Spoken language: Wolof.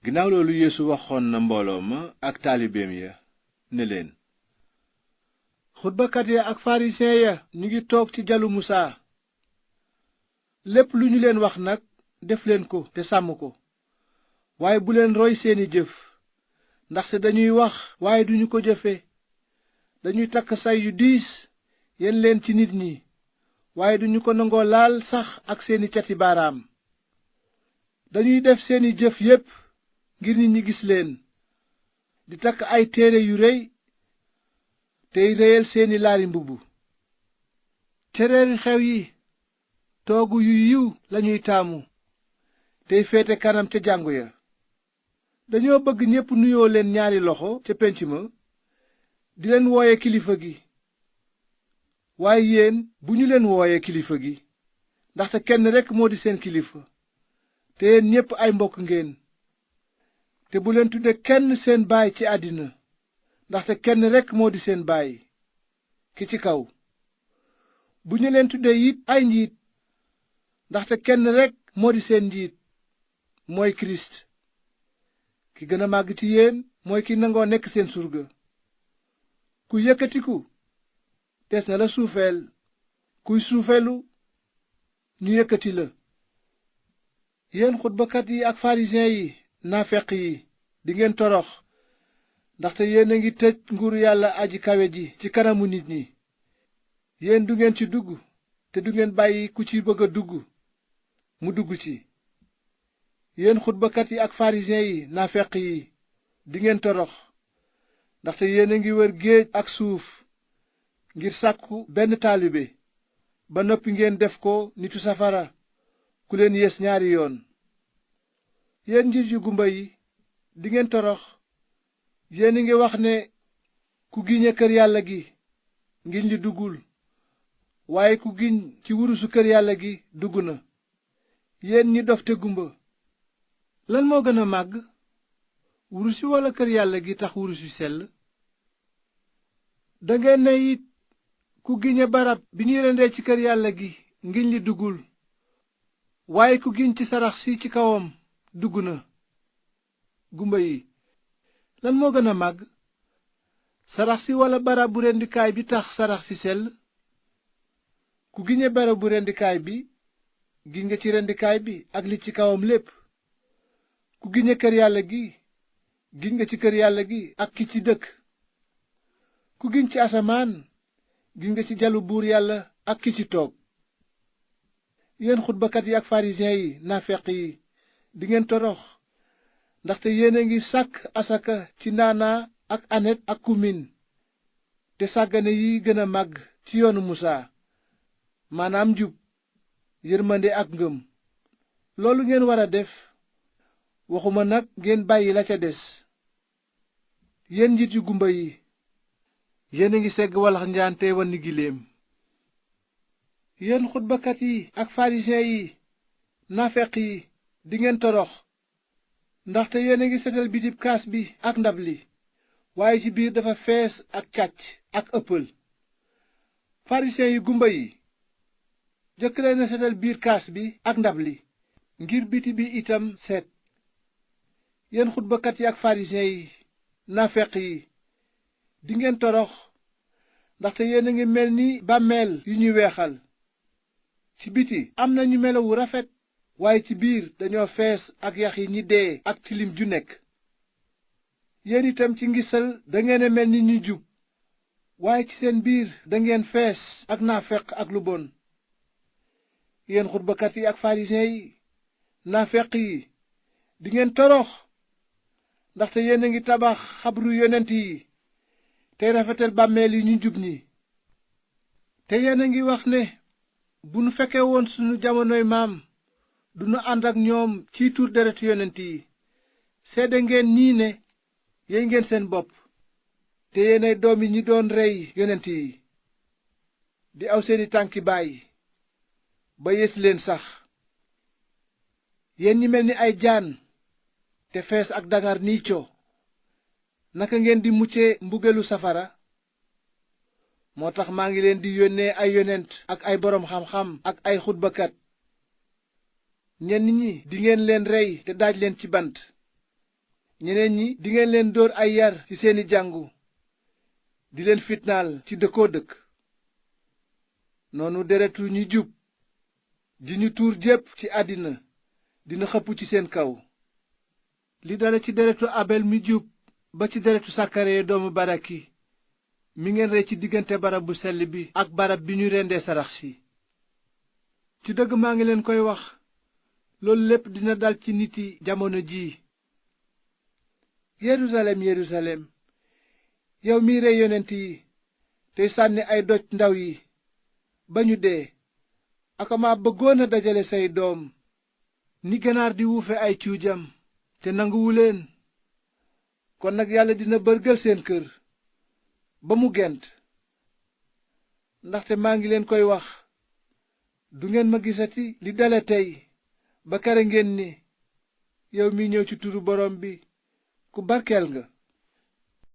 ginnaaw loolu Yeesu waxoon na mbooloo ma ak taalibeem ya ne leen, xutbakat ya ak farisiyen ya ñu ngi toog ci jalu Musaa. lépp lu ñu leen wax nag def leen ko te sàmm ko, waaye bu leen roy seeni jëf, ndaxte dañuy wax waaye duñu ko jëfe. dañuy takk say yu diis yen leen ci nit ñi, waaye duñu ko nangoo laal sax ak seeni cati baaraam. dañuy def seeni jëf yépp ngir nit ñi gis leen, di takk ay téere yu rëy tey réyal seeni laari mbubb. cereeri xew yi toogu yu yiw lañuy taamu tey féete kanam ca jàngu ya. dañoo bëgg ñépp nuyoo leen ñaari loxo ca pénc ma, di leen wooye kilifa gi. waaye yéen bu ñu leen wooye kilifa gi, ndaxte kenn rekk moo di seen kilifa, te yéen ñépp ay mbokk ngeen. te bu leen tudde kenn seen baay ci àddina, ndaxte kenn rekk moo di seen baay, ki ci kaw. bu ñu leen tudde it ay njiit, ndaxte kenn rekk moo di seen njiit, mooy Kirist. ki gën a màgg ci yéen mooy ki nangoo nekk seen surga. ku yëkkatiku des na la suufeel, kuy suufeelu ñu yëkkati la. yéen xutbakat yi ak farisiyen yi naafeq yi, dingeen torox, ndaxte yéen a ngi tëj nguuru yàlla aji kawe ji ci kanamu nit ñi. yéen du ngeen ci dugg, te du ngeen bàyyi ku ci bëgg a dugg mu dugg ci. yéen xutbakat yi ak farisiyen yi naafeq yi, dingeen torox, ndaxte yéen a ngi wër géej ak suuf ngir sàkku benn taalibe, ba noppi ngeen def ko nitu safara ku leen yées ñaari yoon. yéen njiit yu gumba yi, dingeen torox, yéen a ngi wax ne ku giñe kër yàlla gi ngiñ li duggul, waaye ku giñ ci wurusu kër yàlla gi dugg na. yéen ñi dof te gumba, lan moo gën a màgg, wurus wi walla kër yàlla gi tax wurus wi sell? dangeen ne it ku giñe barab bi ñuy rendee ci kër yàlla gi ngiñ li duggul, waaye ku giñ ci sarax si ci kawam dugg na. gumba yi, lan moo gën a màgg, sarax si walla barab bu rendikaay bi tax sarax si sell? ku giñe barab bu rendikaay bi, giñ nga ci rendikaay bi ak li ci kawam lépp. ku giñe kër yàlla gi, giñ nga ci kër yàlla gi ak ki ci dëkk. ku giñ ci asamaan, giñ nga ci jalu buur yàlla ak ki ci toog. yéen xutbakat yi ak farisiyen yi naafeq yi, dingeen torox, ndaxte yéen a ngi sàkk asaka ci naanaa ak anet ak kumin, te sàggane yi gën a màgg ci yoonu Musaa, maanaam njub, yërmande ak ngëm. loolu ngeen war a def, waxuma nag ngeen bàyyi la ca des. yéen njiit yu gumba yi, yéen a ngi segg walax njaan te wanni giléem. yéen xutbakat yi ak farisiyen yi naafeq yi, dingeen torox, ndaxte yéen a ngi setal bitib kaas bi ak ndab li, waaye ci biir dafa fees ak càcc ak ëppal. farisiyen yu gumba yi, jëkk leen a setal biir kaas bi ak ndab li, ngir biti bi itam set. yéen xutbakat yi ak farisiyen yi naafeq yi, dingeen torox, ndaxte yéen a ngi mel ni bàmmeel yu ñuy weexal. ci biti am na ñu melawu rafet, waaye ci biir dañoo fees ak yax yi ñi dee ak tilim ju nekk. yéen itam ci ngisal dangeen a mel ni ñu jub, waaye ci seen biir dangeen fees ak naafeq ak lu bon. yéen xutbakat yi ak farisiyen yi naafeq yi, dingeen torox, ndaxte yéen a ngi tabax xabru yonent yi tey rafetal bàmmeel yi ñu jub ñi. te yéen a ngi wax ne bu nu fekkee woon sunu jamonoy maam dunu ànd ak ñoom ciy tuur deretu yonent yi. seede ngeen nii ne yey ngeen seen bopp, te yéenay doom yi ñi doon rey yonent yi, di aw seeni tànki baay ba yées leen sax. yéen ñi mel ni ay jaan te fees ak dangar nii co, naka ngeen di mucce mbugelu safara? moo tax maa ngi leen di yónnee ay yonent ak ay boroom xam-xam ak ay xutbakat. ñenn ñi dingeen leen rey te daaj leen ci bant, ñeneen ñi dingeen leen dóor ay yar ci seeni jàngu di leen fitnaal ci dëkkoo dëkk. noonu deretu ñi jub ji ñu tuur jépp ci àddina dina xëppu ci seen kaw, li dale ci deretu abel mi jub ba ci deretu sakare doomu baraki mi ngeen rey ci diggante barab bu sell bi ak barab bi ñu rendee sarax si. ci dëgg maa ngi leen koy wax, loolu lépp dina dal ci niti jamono jii. Yerusalem Yerusalem, yow mi rey yonent yi tey sànni ay doj ndaw yi ba ñu dee, akama bëggoon a dajale say doom ni ganaar di wuufe ay cuujam te nanguwu leen. kon nag yàlla dina bërgël seen kër ba mu gent, ndaxte maa ngi leen koy wax, du ngeen ma gisati li dale tey ba kere ngeen ni yow mi ñëw ci turu borom bi ku barkeel nga.